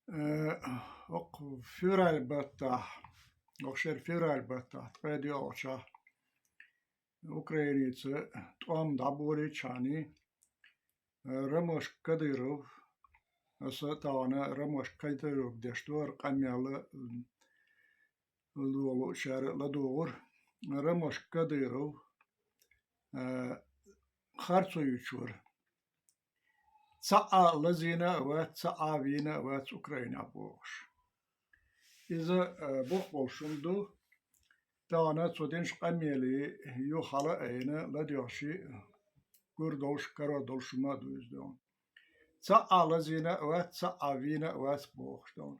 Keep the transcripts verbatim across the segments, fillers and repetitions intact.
Э, окх февраль баттахь, окх шера февраль баттахь, ткъе доьалгӀачохь Украиница тӀом дӀаболийчхьана, э, Ромашка Кадыров, аса тахана Ромашка Кадыров деш дара къамел, м, лолучара ладугӀура. Ромашка Кадыров, э, харцо юьйцура. Цхьа а лазийна а вац, цхьа а вийна а вац Украинехь бохуш. Иза, э, бух болуш хӀума ду. Тахана цо динчу къамеле юха хьала а айина, ладоьгӀча гур долуш, карор долуш хӀума а ду иза, дуьхьал. Цхьа а лазийна а вац, цхьа а вийна а вац бохуш, дуьхьал.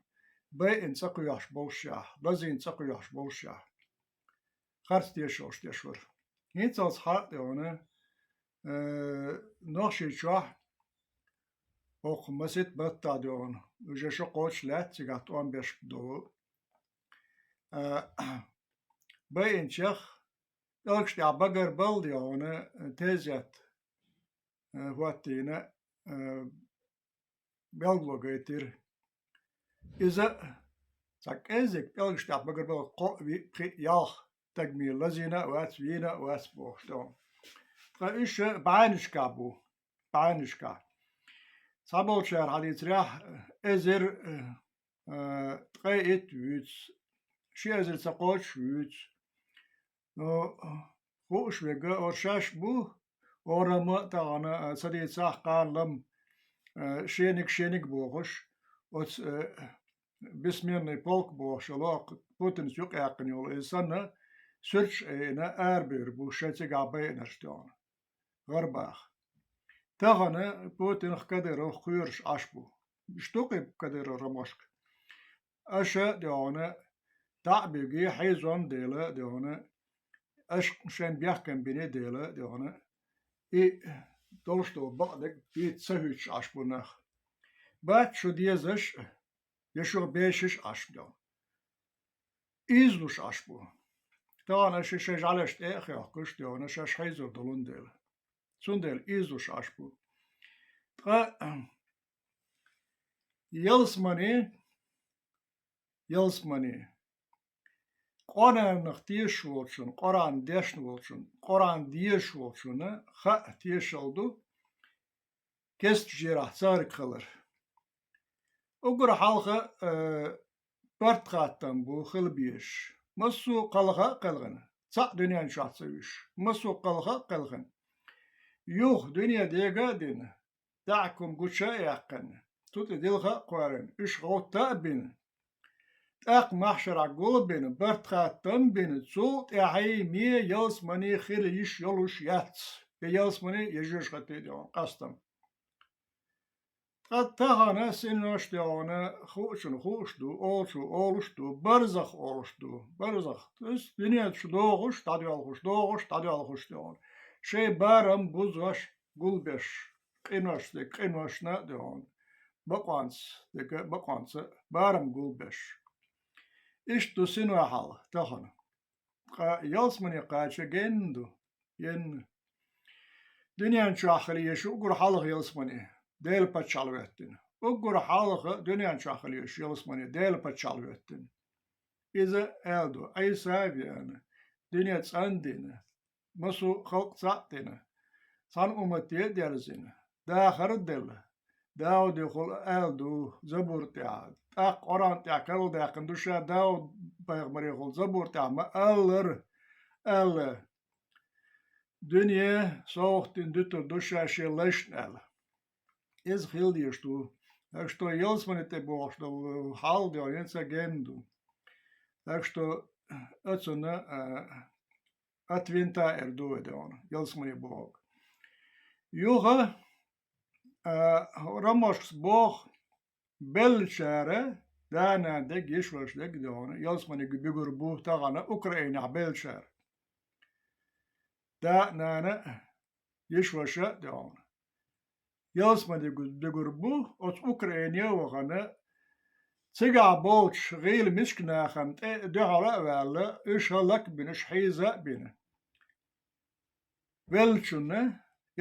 Байина цӀа кхоьхьуш болушехь, лазийна цӀа кхоьхьуш болушехь, харц тешаллаш деш вара. ХӀинццалц хьа а, дуьхьал, э, Нохчийчохь, окху масийтта баттахь, дуьхьал, уже шо кхочуш лаьтта цигахь тӀом беш долу. Э, байинчех пӀелгаш тӀехь багарбал, дуьхьал, тезет, э, хӀоттийна, э, белгало гайтира. Иза цхьа кӀеззиг пӀелгаш тӀехь багарбала кхоъ, виъ, пхиъ, ялх стаг ма лазийна а вац, вийна а вац бохуш, дуьхьал. Ткъа уьш бӀаьннашкахь бу, бӀаьннашкахь. Цхьаболчара хьадийцарехь, эзар, э, ткъе итт вуьйцу, ши эзар ца кхочуш вуьйцу. Ну, хууш верг а шаьш бу, орам а тахана, а, ца дийцахь, кхана-лама, а, шениг-шениг бохуш, оцу, а, бессменный полк бохуш йолу, Путинца юкъаяьккхина йолу, иза санна, суьрташ а йина, арабевр бу шайн цигахь байинарш, дуьхьал, гӀарабаха. Тахана Путинах, Кадыровх кхоьруш Ӏаш бу. Иштта ду-кх и Кадыров, Ромашка? Аша, дуьхьал, дӀа а буьгий, хьийзонна дела, дуьхьал, аша шайн бехкам бина дела, дуьхьал, и долуш долу бакъдерг дийца ца хӀуьттуш Ӏаш бу нах. Бац шу дезаш а, я шух бешаш а Ӏаш, дуьхьал, ийзалуш Ӏаш бу. Тахана аша шайн жӀаьлеш тӀе а хехкуш, дуьхьал, шаьш хьийзор долун дела. Цундела ийзалуш Ӏаш бу. Ткъа ялсамани, ялсамани, Къуръанах тешаш волчунна, Къуръан дешна волчунна, Къуръан дезаш волчунна хаа тешалла ду кестачу жерахь цаьрга хилар. Уггар хьалха, э, барт хаттам бу хила безаш. Массо а кхалха а кхелхина, цхьаъ дуьнен чохь ца вуьсуш, массо а кхалха а кхелхина, юха дуьне дега а дина, даьӀахкум гуча а яьккхина, цу тӀе дилха а кхоьрина, уьш гӀовтта а бина, тӀаккха махьшарахь гулбина, барт хаттам бина, цул тӀаьхьа ме ялсамани хила йиш йолуш яц. Я ялсамани, я жоьжахати, дуьхьал, къастам. Ткъа тахана синош, дуьхьал, хуучун хууш ду, олучун олуш ду, барзах олуш ду, барзах. Дуьнен чу догӀуш, дӀадоьлхуш, догӀуш, дӀадоьлхуш, дуьхьал, шайн барам бузош гулбеш, къинош дерг къиношна а, дуьхьал, бакъонца дерг бакъонца барам гулбеш. Иштта ду синош хьал тахана. Ткъа ялсамани кхача генна ду, генна. Дуьнен чохь хила езаш уггар хьалха ялсамани, Делан паччахьалла хӀоьттина. Уггар хьалха дуьнен чохь хила езаш ялсамани, Делан паччахьалла хӀоьттина. Иза аьлла ду: Ӏийса а веана, дуьне цӀандина, массо а халкъ цхьаъ дина, цхьана уммате а дерзина, дахар а делла. Даудехула аьлла ду Забур тӀехь, тӀаккха Къуръан тӀехь карладаьккхина ду ша Дауд-пайхамарехула Забур тӀехь ма-аллара, аьлла: «Дуьне совгӀат дина дуьтур ду ша шен лайшна», — аьлла. Иза хила дезаш ду. Так что ялсамани тӀе бохуш долу хьал, дуьхьал, хӀинца генна ду. Так что оцунна, а, от винта эр ду вай, дуьхьал, ялсамани бохург. Юха, а, Ромашкас боху, беллачара да-нана дерг, йиша-ваша дерг, дуьхьал, ялсаманиг буьгур бу тахана Украинехь беллачара. Да-нана, йиша-ваша, дуьхьал, ялсаманиг буьгур бу, оцу Украине а вахана, Цигахь болчу гӀийла мискачу нахана тӀе дуьхьал а ваьлла, уьш хӀаллак а бина, уьш хьийза а бина. Веллачунна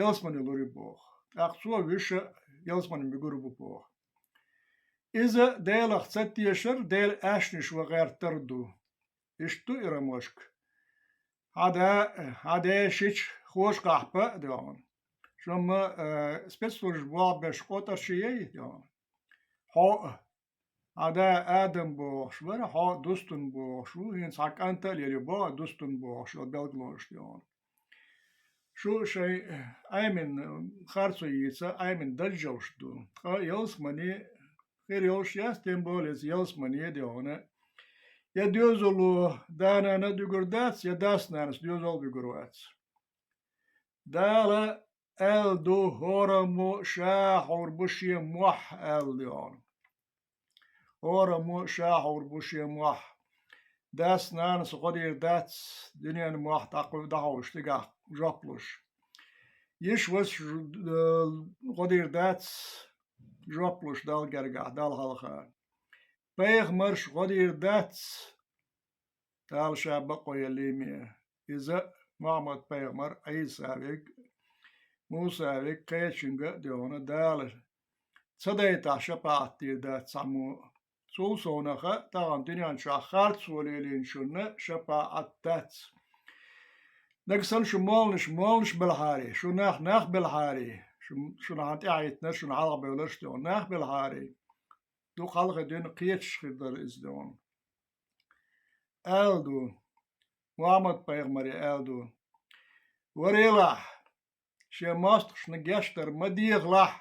ялсамане лур ю боху. ТӀаккха цо вуьш а ялсамане муьгур бу боху. Иза Делах ца тешар, Делан аьшнаш ван гӀертар ду. Иштта ду и рамошка. Хьан да, хьан дешича хошкъахь па а доьгӀна. Шуна, э, спецслужба боху беш къотӀарчий яй доьгӀна. Хьо а, хьан да Адам бохуш вара, хьо Дустун бохуш ву, хӀинца хьан кӀанта а лелийна боху, Дустун бохуш йолу белгалонаш доьгӀна. Шу шайн Ӏемина харцо йийца, Ӏемина дажжалш ду. Ткъа ялсамане хир йолуш яц, тем более ялсамане а доьгӀна. Я доьзало да-нана дуьгур дац, я дас-нанас доьзал а буьгур вац. Дала аьлла ду, хӀораммо ша хьур бу шен мохь аьлла доьгӀна. ХӀораммо ша хьур бу шен мохь. Дас-нанас гӀо дийр дац, дуьненан мохь дӀакхуьу дӀахьуш цигахь жоп луш. Йиша-вашас жу-, э, гӀо дийр дац, жоп луш Далла гергахь, Далла хьалха. Пайхамарш гӀо дийр дац, Дала ша бакъо еллий ме. Иза Мухьаммад-пайхамар, Ӏийса верг, Муса верг, кхечуьнга а доьгӀна, Дала ца дайтахь шапаӀат дийр дац цхьаммо. Цул совнаха тахана дуьнен чохь харцо лелийначунна шапаӀат дац. Нагахь санна шу молланаш, молланаш белахьарий, шу нах, нах белахьарий, шу, шуна хьан тӀаьхьахӀиттинарш, шуна хьалха бевлларш доьгӀна, нах белахьарий, дукха хьалхе дуьйна кхеташ хир дара иза доьгӀна. Аьлла ду, Мухьаммад-пайхамаре аьлла ду: «Варелахь, шен мостагӀашна гечдар ма дехалахь,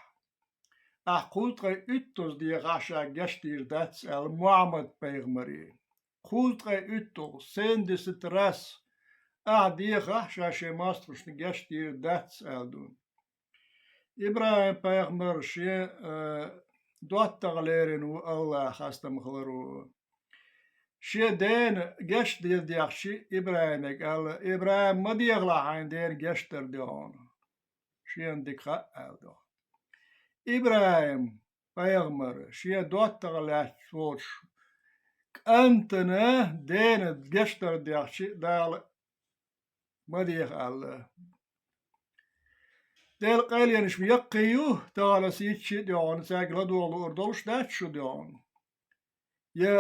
ахь кхузткъе уьттазза дехахь, ша гечдийр дац», — аьлла Мухьаммад-пайхамаре. Кхузткъе уьтталгӀа, семьдесят раз, ахь дехахь, ша шен мостагӀашна гечдийр дац, аьлла ду. ИбрахӀим-пайхамар шен, э, доттагӀа лерина ву АллахӀ, хастам хилар ву. Шен дена гечдийр дехча ИбрахӀиме аьлла: «ИбрахӀим, ма дехалахь хьайн дена гечдар доьгӀна. Шена дика хаьа», — аьлла доьгӀна. ИбрахӀим-пайхамар шен доттагӀа лаьтташ волчу кӀантана дена гечдар дехча, Дала ма деха аьлла. Делан къайленаш яккхий ю, тахана сийччи а доьгӀна, цаьрга ладогӀа луур долуш дац шу доьгӀна. Я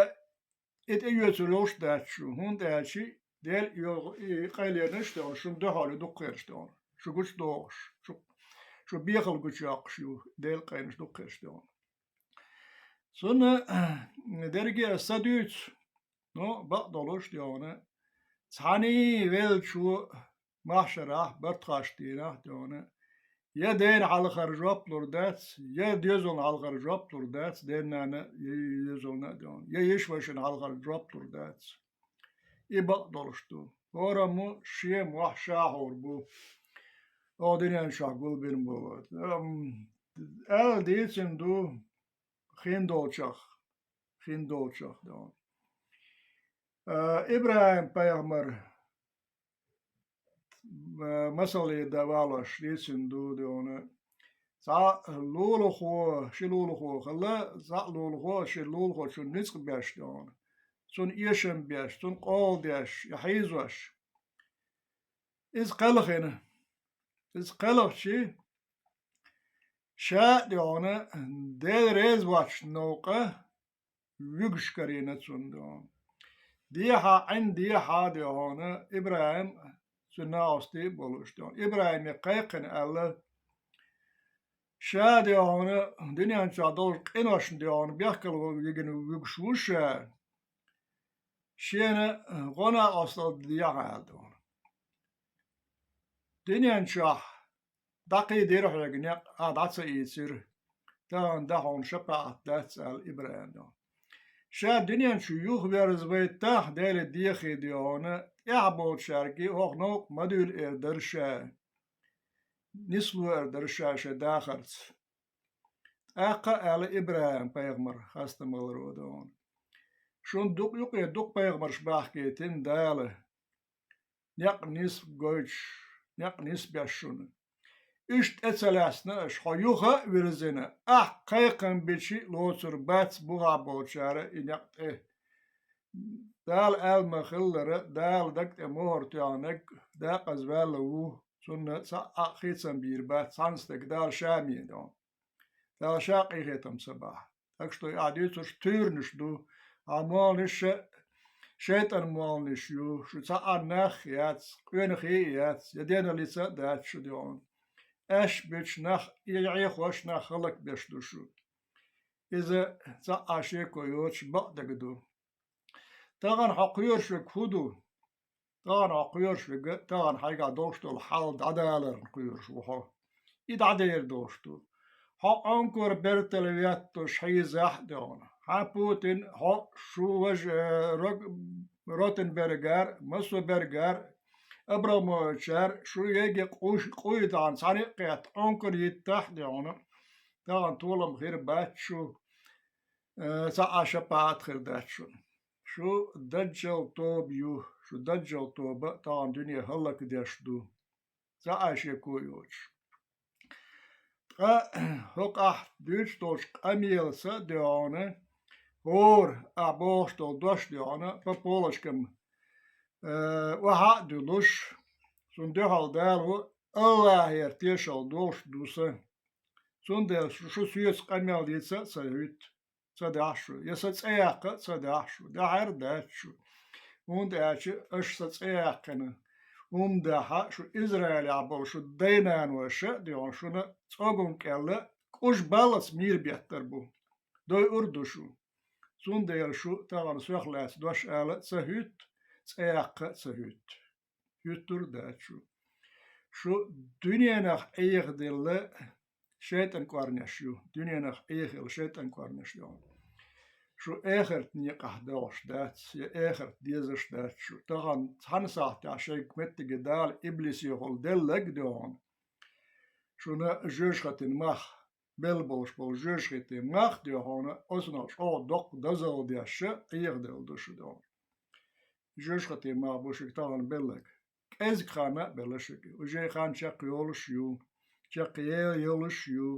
и тӀеоьцур йолуш дац шу, хӀунда аьлча Делан йо-, и къайленаш доьгӀна, шуна дуьхьал ю дуккха херш доьгӀна. Шу гучудохуш, шу, шу бехал гучуйоккхуш ю, Делан къайленаш дуккха херш доьгӀна. Цунна дерриге а аса дуьйцу, ну, бакъдолуш доьгӀна, цхьаьний веллачо махьшарахь, бартхаш дийнахь доьгӀна, я дена хьалхара жоп лур дац, я доьзална хьалхара жоп лур дац, дена-нана, я доьзална а доьгӀна, я йиша-вашина хьалхара жоп лур дац. И бакъдолуш ду. ХӀораммо шен мохь ша хьур бу. Оха дуьнен чохь гулбина бу. Ам, аьлла дийцина ду хиндолчех, хиндолчех доьгӀна. А, ИбрахӀим-пайхамар, а, масале дан валош дийцина ду доьгӀна. Цхьа лулахо, ши лулахо хилла, цхьаъ лулахо, ши лулахочун ницкъ беш доьгӀна. Цунна эшам беш, цунна къола деш, я хьийзош. Иза кхелхина. Иза кхелхчи, ша а доьгӀна, Дела реза воцчу новкъа вуьгуш карийна цунна доьгӀна. Дехьа, Ӏин дехьа доьгӀна, ИбрахӀим цуьнан накъостий а болуш доьгӀна. ИбрахӀиме кхайкхина аьлла: «Ша доьгӀна, дуьнен чохь долчу къиношна доьгӀна, бехкало вигина вуьгуш ву ша. Шена гӀо-накъосталла дехьа», — аьлла доьгӀна. Дуьнен чохь дӀакхийдира хьоьга некъ, ахь дӀа ца ийцира. Тахана дан хьуна шапаӀат дац, аьлла ИбрахӀима. Ша дуьнен чу юхаверзавайтахь, Деле дехийна доьгӀна, тӀаьхьа болчаьрга хӀокху новкъа ма дуьйла эр дара ша. Нисло эр дара ша шайн дахарца. ТӀаккха а аьлла ИбрахӀим-пайхамар, хастам хилар ву доьгӀна: «Шуна дукъ-, юкъе дукха пайхамарш бахкийтина Дала, некъ нисбан гойтуш, некъ нисбеш шуна. Иштта тӀе ца лаьцна аша, хьо юха а вирзина, ахь кхайкхам бичи лоцур бац бухахь болчара и некъ тӀе. Дала аьлла ма-хиллара, Дала даг тӀе мухӀар тоьхнарг декъаза ваьлла ву, цунна цхьа а хийцам бийр бац цхьана стага Дала ша ма дойла. Дала ша къинхетам ца бахь. Так что и ахь дуьйцурш туьйранаш ду, ахь молланаш а шайтӀан молланаш ю, шу цхьа а нах яц, къонахий а яц, я денал йица а дац шу дуьхьал. Аьшпаш бечу нах, и Ӏехош нах хӀаллакбеш ду шу. Иза цхьа а шеко йоцуш бакъдерг ду. Тахана хьо кхоьруш верг хӀун ду? Тахана хьо кхоьруш верг, тахана хьайгахь долуш долу хьал дӀадаларна кхоьруш ву хьо. И дӀадер долуш ду. Хьо Ӏункар бертал ветталуш хьийзахь а дуьхьал. Хьан Путин, хьо, шу важа, э, Ротенбергар, массо бергар, Абрамовичар, шу еги къуш-, къуй тахана цхьаьна а кхетта, Ӏункар йиттахь а дуьхьал. Тахана толам хир бац шу, э, цхьа а шапаӀат хир дац шуна. Шу даджал тоба ю, шу даджал тоба тахана дуьне хӀаллакдеш ду. Цхьа а шеко йоцуш. Ткъа хӀокху ахь дуьйцуш долчу къамелаца а дуьхьал, хӀора ахь бохуш долу дош а дуьхьал, по полочкам, э, охьа а дуьллуш, цунна дуьхьал Дала ву, АллахӀера тешалла долуш ду сан. Цундела шу, шу соьца къамел йица а ца хӀуьтту, ца дахь шу, я сан цӀе яккха а ца дахь шу, дахьар а дац шу. ХӀунда аьлча аша сан цӀе яьккхина хӀума дахь а, шу Израилехь болу шу дай-наноша а дуьхьал шуна цӀоган кӀелла кӀуж баллаца мийра беттар бу. Дойур ду шу. Цундела шу тахана сох лаьцна дош ала а ца хӀуьтту, цӀе яккха а ца хӀуьтту. ХӀуьттур а дац шу. Шу дуьненах Ӏехаделла шайтӀан кӀорнеш ю, дуьненах Ӏехаделла шайтӀан кӀорнеш ю. Шу эхарт некъахь догӀуш дац, я эхарт дезаш дац шу. Тахана цхьана сахьтехь шайга меттиге Дала иблисехула деллаг а дуьхьал. Шуна жоьжахатин мах, белла болуш болу жоьжахатин мах а дуьхьал, оцунах чӀогӀа доккха дозалла деш а Ӏехаделла ду шу дуьхьал. Жоьжахатин мах бу шуьга тахана беллаг. КӀезиг ханна а белла шуьга. Уже хан чекхйолуш ю, чекхъе йолуш ю.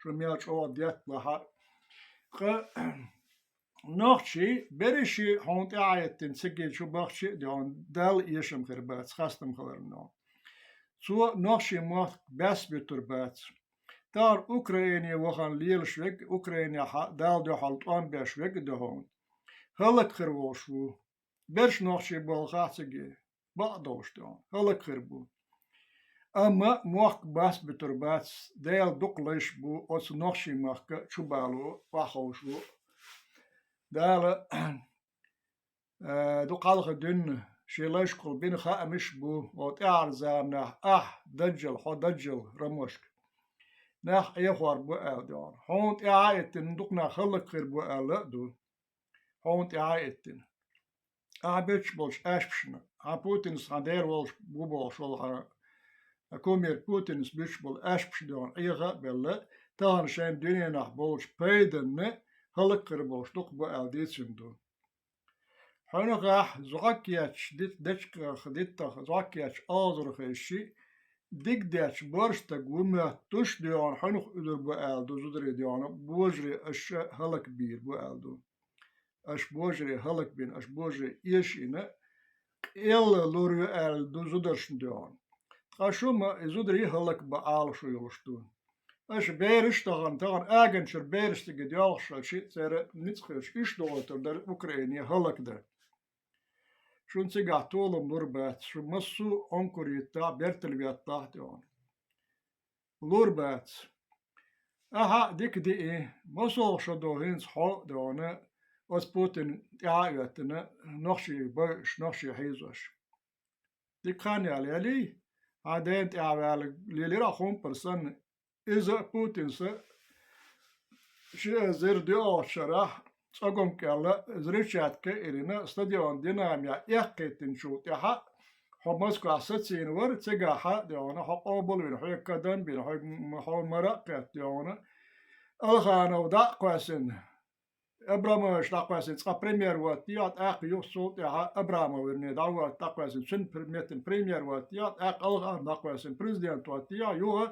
Шу мел чӀогӀа детталахь а. Ткъа нохчий берриш а хьуна тӀаьхьа а эттина цига чу бахча а дуьхьал, Далла эшам хир бац, хастам хиларна. Цо нохчийн мохк баьсса буьтур бац. Тахана Украине вахана лелаш верг, Украинехь Далла дуьхьал тӀом беш верг а дуьхьал, хӀаллакьхир волуш ву. Берш нохчий болхахь цига, бакъ долуш дуьхьал, хӀаллакьхир бу. Амма мохк баьсса буьтур бац, Дела дукха лайш бу оцу нохчийн махка чубало охьаховшо. Дала, э, дукха хьалха дуьнна шен лайшкахула бина хаамаш а бу, о тӀаьхьара заманахь ахь даджал, хьо даджал рамошка. Нах Ӏехор бу аьлла дуьхьал. Хьуна тӀаьхьа а эттина дукха нах хӀаллакьхир бу аьлла а ду. Хьуна тӀаьхьа а эттина. Ахьа буьтуш болчу аьшпашна, хьан Путинс хьан дера волуш бу бохуш волу хьан кумир Путинс буьтуш болу аьшпаш дуьхьал Ӏеха а белла, тахана шайна дуьненахь болчу пайданна хӀаллакьхир болуш дукха бу аьлла дийцина ду. Хьуьнхахь зӀок етташ дит-, дечкъах диттах зӀок етташ алзурхешши, диг детташ борш стаг ву моьттуш дуьхьал хьуьнх уьлур бу аьлла ду зударий дуьхьал, божаре аша хӀаллакбийр бу аьлла ду. Аша божаре хӀаллакбина, аша божаре эшийна, къелла лур ю аьлла ду зударшна дуьхьал. Ткъа шу ма и зударий хӀаллакба Ӏалашо йолуш ду. Аша бераш а тахана, тахана аганчуьра бераш цига доьлхуш хилча, церан ницкъ хилча, иштта догӀуьйтур дара Украине хӀаллакдан. Шуна цигахь толам лур бац, шу массо а Ӏункар йиттахь, бертал веттахь а дуьхьал. Лур бац. Ахьа а дика диъ, масолгӀа шо ду хӀинца хьо а дуьхьал, оцу Путин тӀаьхьа а оьттина, нохчий бойуш, нохчий хьийзош. Дика хан яьлла ялий, хьан дена тӀаьхьа ваьлла лелира хӀумпар санна, иза а Путинс а ши эзар доьалгӀачу шарахь цӀоган кӀелла взрывчатка а ирина, стадион Динамехь эккхийтинчул тӀаьхьа хьо Москвахь сацийна вара, цигахь а дуьхьал, хьо къобалвина, хьоьга кадам бина, хьоьга м-, хьо мара а кхетта дуьхьал, Алханов дӀа а кхоьссина, Абрамович дӀакхоьссина, цкъа премьер ваттийхьа, тӀаккха юха цул тӀаьхьа Абрамов вернее дӀаватта дӀакхоьссина, цуьнан пр-, меттана премьер ваттийхьа, тӀаккха Алханов дӀакхоьссина, президент ваттийхьа, юха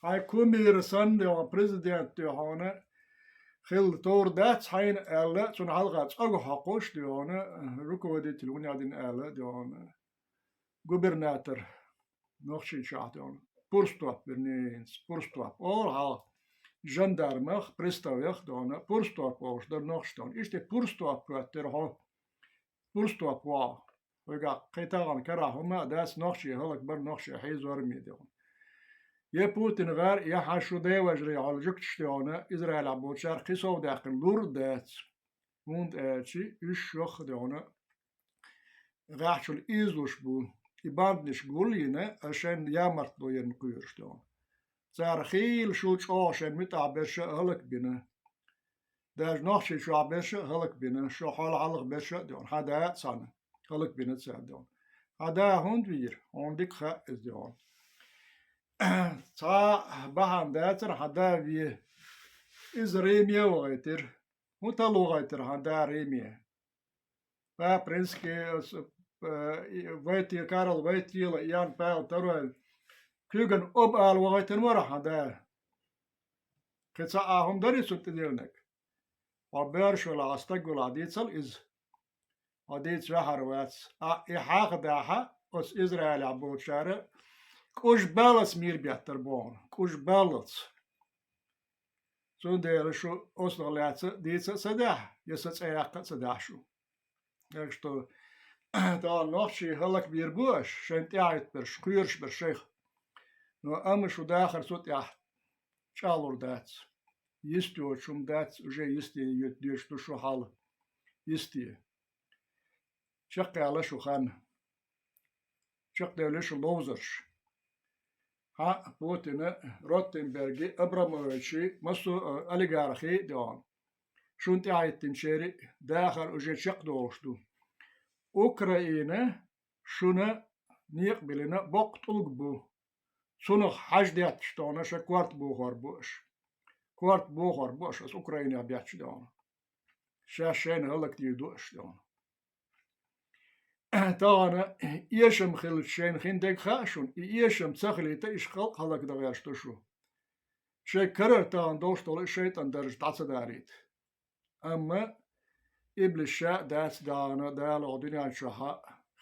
Хьайн кумира санна, дий хьона, президент, дий хьона, хила товр дац хьайна аьлла, цунна хьалха цӀогӀа хьокхуш, дий хьона, руководитель вуня дина аьлла, дий хьона, губернатор Нохчийчохь, дий хьона, Пурстоп вирнийца, Пурстоп. Олу хьалха жандармах, приставех, дий хьона, Пурстоп олуш дара нохчий, дий хьона. Иштта Пурстоп хӀоьттира хьо. Пурстоп вогӀу. Вайгахь кхин тахана карахь хӀума а дац, нохчий хӀаллакбар, нохчий хьийзор ма ду. Е Путин гӀар, е хьан шу деважарий хьал жуьгташ, дий хьона, Израилехь болчара кхин сов даьккхина лур а дац. ХӀунда аьлча уьш шох, дий хьона, гӀаьхчул ийзалуш бу. И банднаш гулйина, а шайн ямартло ерна кхоьруш, дий хьона. Цара хийла шу чӀогӀа шайн муьтӀахь берш а хӀаллакбина. Даже Нохчийчохь берш а хӀаллакбина, шо хьол хьалха берш а, дий хьона, хьан да а цхьаьна хӀаллакбина цара, дий хьона. Хьан да хӀунда вийра? Хьуна дика хаьа иза, дий хьона. Цхьа бахьана дацара хьан да ве. Иза Риме вахийтира. ХӀун талла вахийтира хьан да Риме? Папа Римский, э, с-, э, и Войти-, Карл Войтила, Иоанн Павел второй, куьйган оба ала вахийтина вара хьан да. Кхин цхьа а хӀума дарий цунна тӀедиллинарг? Хьо боьрша велахь, хьо стаг велахь, дийцал иза. Хьо дийца ваьхьар вац. А, и хьаха дахьа, оцу Израилехь болчара кӀуж баллаца мийра беттар боху. КӀуж баллаца. Цундела шу оцунах лаьцна дийца а ца дахь, я сан цӀе яккха а ца дахь шу. Так что, тахана нохчий хӀаллакбийр бу аша, шайн тӀаьхьахӀиттаберш, кхоьруш берш шайх. Но амма шу дахар цу тӀехь чӀагӀлур дац. Йист йоцуш хӀума дац, уже йисте йоьттуш ду шу хьал. Йисте. Чекхъяьлла шу хан. Чекхдевлла шу ловзарш. Хьан Путина, Ротенберги, Абрамовичи, массо а олигархи, дий хьона, шуна тӀаьхьахӀиттинчеран дахар уже чекхдолуш ду. Украина шуна некъ биллина боккха тӀулг бу. Цунах хьажа детташ, дий хьона, ша корта бохор бу аша. Корта бохор бу аша, аса Украинех бетташ, дий хьона. Шаьш шайна хӀаллакдийр ду аша, дий хьона. Тахана эшам хилча шайна хин дерг хаьа шуна, и эшам ца хилийта, иштта халкъ хӀаллакдан гӀерташ ду шу. Шайн карара тахана долуш долу и шайтӀан даржа дӀа ца дарийта. Амма иблис ша а дац, дагӀана Дала оха дуьнен чохь а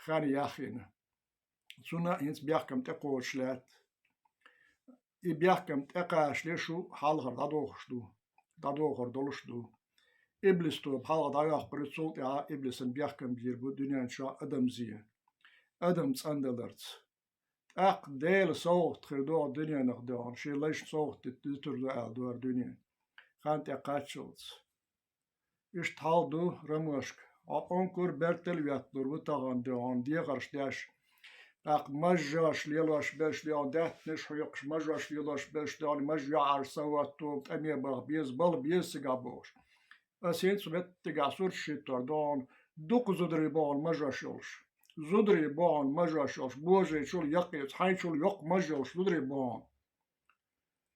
хан яхйина. Цунна а хӀинца бехкам тӀекхочуш лаьтта. И бехкам тӀекхачале шу хьалхара дӀадохуш ду, дӀадохур долуш ду. Иблис тоба хьалха дӀайоккхур ю, цул тӀаьхьа иблисан бехкам бийр бу дуьнен чохь адамзе, адам цӀандаларца. ТӀаккха Делан совгӀат хир ду оха дуьненах, дий хьона, шен лайшна совгӀат дитур ду аьлла дора дуьне, хан тӀекхаччалц. Иштта хьал ду, рамошка, хьо къонкур бертал а ветталур ву тахана, дий хьона, дехарш деш. ТӀаккха мажош лелош берш, дий хьона, даьттанаш хьоькхуш, мажош лелош берш, дий хьона, мажа йоӀарш ца хӀотто, тӀаме баха беза, бала беза цигахь бохуш. Аса хӀинца меттигахь сурташ хӀиттор ду хьуна, дукха зударий бу хьуна мажош йолуш. Зударий бу хьуна мажош йолуш, божарийчул яккхийца, хьайначул йоккха мажа йолуш зударий бу хьуна.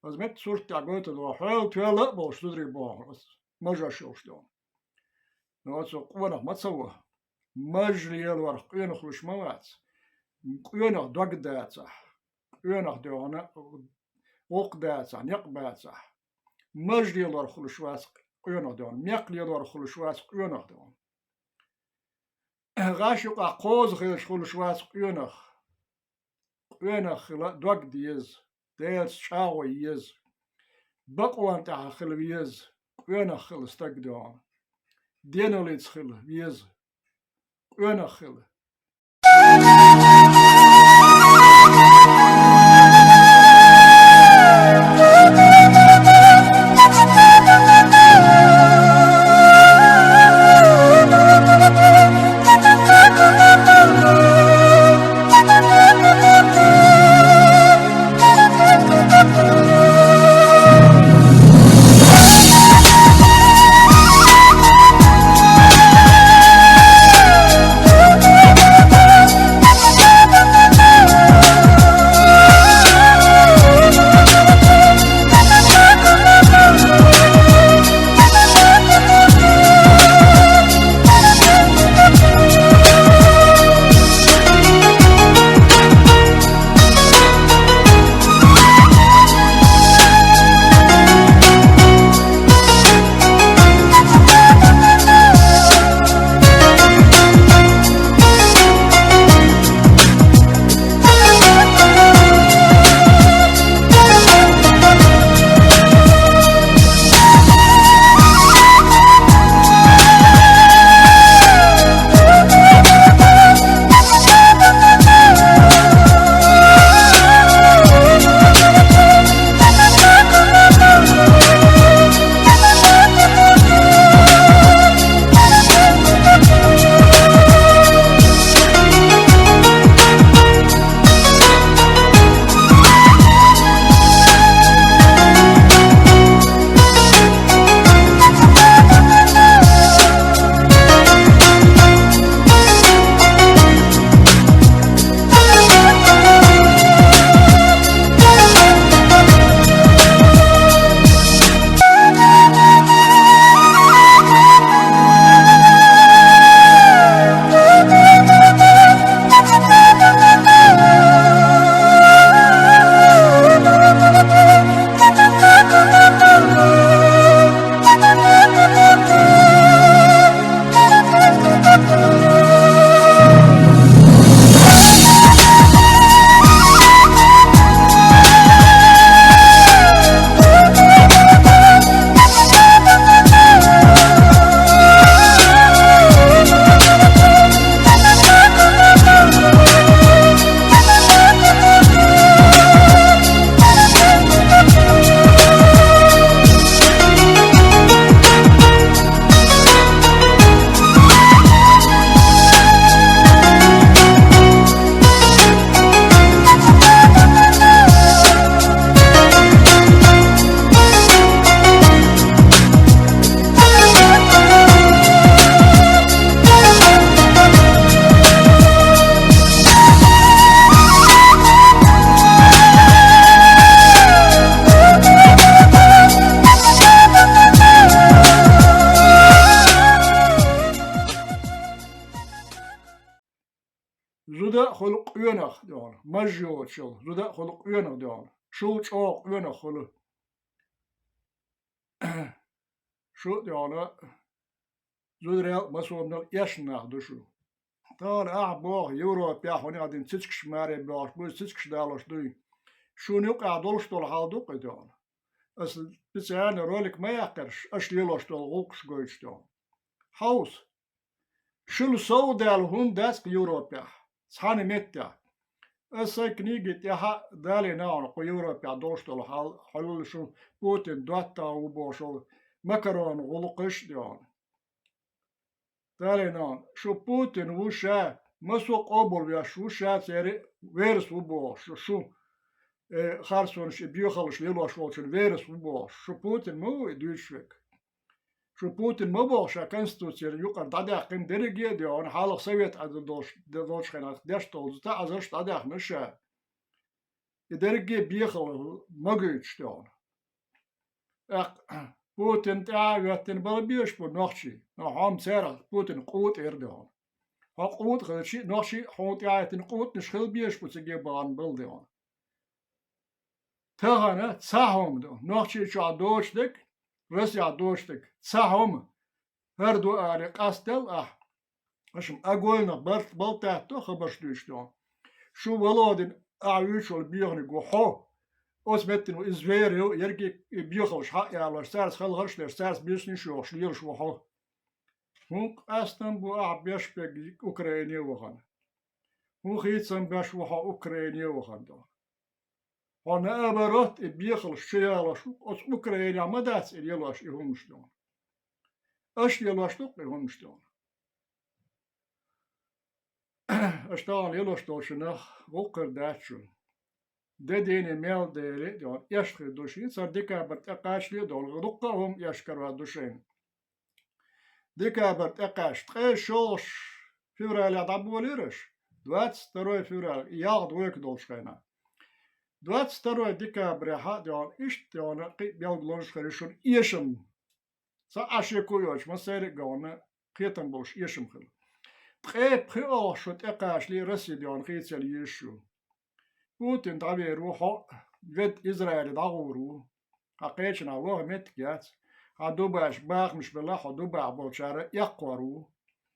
Аса метта сурт тӀехь гойтур ду хьуна, хьоьлла-тоьлла а болуш зударий бу хьуна, аса мажош йолуш ду хьуна. Но оцу къонах ма ца во. Мажа лелорах къонах хуьлуш ма вац. Къонах дог дацахь, къонах, дий хьона, гӀуллакх дацахь, некъ бацахь. Мажа лелорах хуьлуш вац къонах, дий хьона, мекх лелорах хуьлуш вац къонах, дий хьона. ГӀаш юкъахь кхоза хилча хуьлуш вац къонах. Къонах хила дог деза, Делаца чӀагӀо еза. Бакъонан тӀехь хила веза, къонах хила стаг, дий хьона. Денал йица хила веза, къонах хила. Зуда а хуьлу къонах, дона, маж йоцуш йолу, зуда а хуьлу къонах, дона. Шу чӀогӀа къонах хуьлу. Шу, дона, зударел а, масонал а эшна нах ду шу. Тахана ахь боху, Европехь хӀунех дина цицкаш маре боьлхуш буй, цицкаш далош дуй. Шуна юкъахь долуш долу хьал ду-кх и, дона. Аса специально ролик ма яьккхира, аша лелош долу гӀуллакхаш гойтуш, дона. Хьовса. Шуна сов даьлла хӀума дац-кх Европехь, цхьана меттехь. Аса сайн книги тӀехь а далийна хьуна кху Европехь долуш долу хьал, хьуьлла шу Путин доттагӀа ву бохуш волу Макарон гӀуллакхаш а, дона. Далийна хьуна, шу Путин ву ша, массо а къобалвеш ву ша, церан верас ву бохуш шу, шу, э, харцонаш и боьхаллаш лелош волчун верас ву бохуш. Шу Путин ма ву и дуьйцуш верг. Шу Путин ма боху ша Конституцера юкъара дӀадаьккхина дерриге а, дона, хьалха Совет Ӏедал долуш, долчу хенахь деш долу таӀзарш дӀадаьхна ша. И дерриге а бехал ма гуьйтуш, дона. ТӀаккха Путин тӀаьхьа а хӀоьттина бала безаш бу нохчий, но хьо-м царах Путин къутӀа яра, дона. Хьо къутӀа хилча, нохчий хьуна тӀаьхьа а хӀоьттина къутӀанаш хила безаш бу циге бахана бала, дона. Тахана цхьа хӀума ду, Нохчийчохь доцуш дерг, Россехь доцуш дерг, цхьа хӀума, хӀара ду аре къастадал ахь. Аша-м огольно барт балтатто хабарш дуьйцуш, дона. Шу Володин ахь вуьйцуш волу боьханиг ву хьо. Оцу меттина ву иза вер ю, ерриге и боьхаллаш хьа а ялош, цаьрца хелхарш а деш, цаьрца буьйсанаш а йохуш лелаш ву хьо. ХӀун къастам бу ахь беш берг Украине вахана? ХӀун хийцам беш ву хьо Украине вахана, дона? Хьо наоборот, и боьхаллаш чу ялош ву, оцу Украинехь ма дац и лелош и хӀуманаш, дона. Аша лелош ду-кх и хӀуманаш, дона. Аша тахана лелош долчунах гӀуллакх хир дац шуна. Де дийне мел дели а, дона, эшна хир ду шуна, цара декабрь тӀекхачале а, дона, дуккха а хӀума эшна карор ду шайна. Декабрь тӀекхаьчча, ткъе шолгӀачу февралехь дӀаболийра аша, двадцать второй февраль, и ялх дойка долчу хенахь. Двадцать второй декабрехь а, дона, иштта, дона, кхин а билгалонаш хир ю шуна эшам. Ца Ӏаш шеко а йоцуш, массеран а говна кхетам болуш эшам хила. Ткъе пхоьалгӀа шо тӀекхачале Россия, дона, хийцаялла езаш ю. Путин дӀавер ву хьо, ведда Израиле дӀагӀур ву. Хьан кхечанхьа ваха меттиг яц. Хьан Дубайш бахамаш белахь, хьо Дубайхь болчара эккхор ву.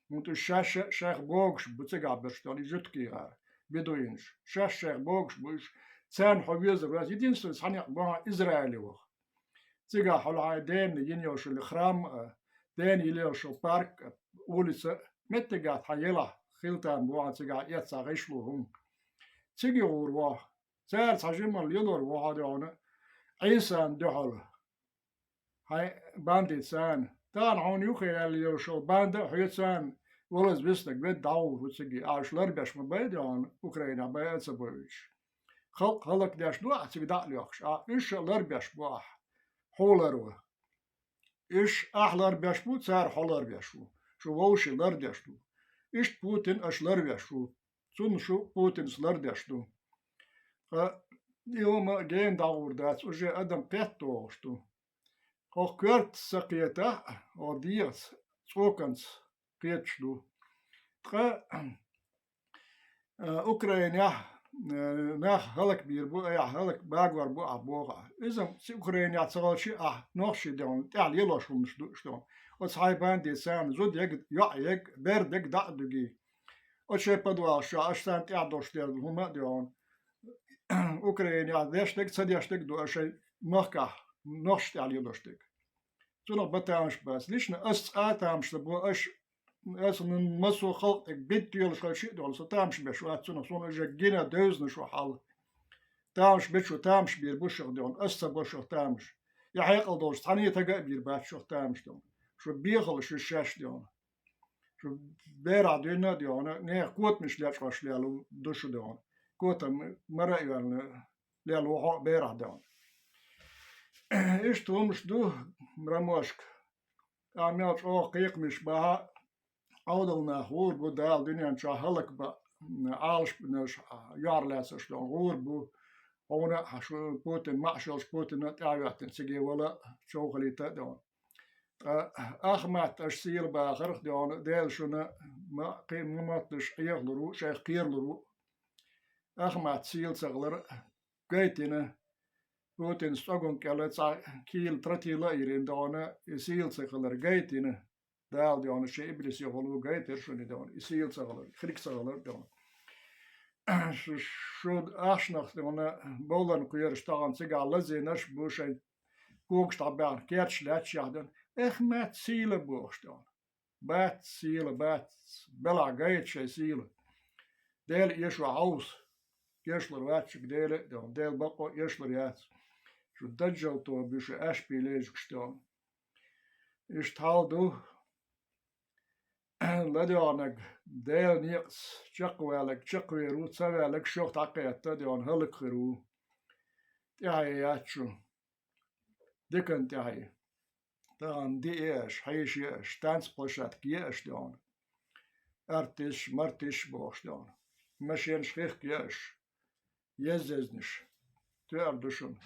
ХӀунда уьш шаьш а шайх богуш бу цигахь берш, дона, и жуьгтий гӀара, бедуинаш. Шаьш шайх богуш бу уьш. Царна хьо везар вац. Единственный цхьа некъ бу хьан Израиле ваха. Цигахь хьула хьайн дена йина йолуш йолу храм а, дена йина йолуш йолу парк а, улица а, меттигахь хьан елахь хила там бу хьан цигахь эццахь гӀишло хӀума. Цига гӀур ву хьо. Цара цхьа жималла лелор ву хьо, дона, Ӏийсан дуьхьал. Хьайн бандитцана. Тахана хьуна юххе яьлла йолуш йолу банда а хьоьцарна валаза виснарг ведда дӀагӀур ву цига. Ахь уьш ларбеш ма бай, дона, Украинехь бай а ца бойуьйтуш. Халкъ хӀаллакдеш ду ахь цига дӀа а лоьхкуш, ахь уьш а ларбеш бу ахь. Хьо ларва. Уьш ахь ларбеш бу, цара хьо ларбеш ву. Шу вовшийн лардеш ду. Иштта Путин аша ларвеш ву. Цунна шу Путинца лардеш ду. Ткъа и хӀума гена дӀагӀур дац, уже адам кхетта догӀуш ду. ХӀокху коьртаца ца кхетахь а, хӀокху дегӀаца, цӀоканца кхеташ ду. Ткъа, а, Украинехь, а, нах хӀаллакбийр бу, айхьа хӀаллак багор бу ахь боху ахь. Иза ца Украинехь ца хилча а ахь нохчий, дона, тӀехь лелош хӀуманаш ду уьш, дона. Оцу хьайн бандитцана зуда ега, йоӀ ега, бер дега, дӀа а дуьгий. Оцу шайн подвалаш чохь аша царна тӀехь долуш дерг хӀума а, дона, Украинехь деш дерг, ца деш дерг а ду аша шайн махкахь нохчашна тӀехь лелош дерг. Цунах бан тамаш бац. Лично ас цкъа а тамаш ца бо, аша, аса массо а халкъ тӀе битта йолуш хилча а, дона, со тамаш беш вац цунах, суна уже гина девзина шу хьал. Тамаш бечо тамаш бийр бу шух, дона, ас ца бо шух тамаш. Я хьекъал долуш цхьанне тага а бийр бац шух тамаш, дона. Шу бехалла шу шаьш, дона. Шу берахь дуьйна а, дона, нехан котамаш лечкъош лелла ду шу, дона. Котам мара а йоьллина лелла ву хьо а берахь, дона. Иштта хӀумаш ду, Рамошка. Ахь мел чӀогӀа кхайкхамаш бахь а, Ӏовдал нах гӀур бу, Дала дуьнен чохь хӀаллакбан, Ӏалашбинарш, юьхьарлаьцнарш, дона, гӀур бу. Хьуна а, шу Путин, маӀаш йолчу Путина тӀаьхьахӀоьттина цига вала а, чов хилийта а, дона. Ткъа Ахмат аша сийлахь бахарх, дона, Дела шуна ма-, кхи-, ма мотташ Ӏехалур ву, шайх кхералур ву. Ахмат сийлахь ца хилар гайтина. Путин цӀогун кӀела цхьа кийла тротила а йирина, дона, и сийлахь ца хилар гайтина. Дала, дона, ши иблис йохалу гайтира шуна, дона, и сийлахь ца хилар, хирг ца хилар, дона. Шу, шу ахчанах, дона, болан кхераш тахана цигахь лазийнарш бу шайн когаш дӀабаьхна, керташ лаьтташ яхь, дона. Ахмат сийлахь бохуш, дона. Бац сийлахь, бац, белахь гайта шайн сийлахь. Дела эшо хьовса. Эшлур вац шуьга Дела а, дона, Дела бакъо эшлур яц. Шу даджал тоба ю шу аьшпий лежаш, дона. Иштта хьал ду, ладоьгӀнарг Делан некъаца чекхваьлларг чекхвер ву, ца ваьлларг шух дӀакхетта, дона, хӀаллакьхир ву. ТӀаьхье яц шу. Дикан тӀаьхье. Тахана ди е аша, хьийша е аша, танцплощадка е аша, дона. Артисташ, мартисташ бохуш, дона. Машенаш хихка е аша. Езъезнаш. Тоьар ду шуна.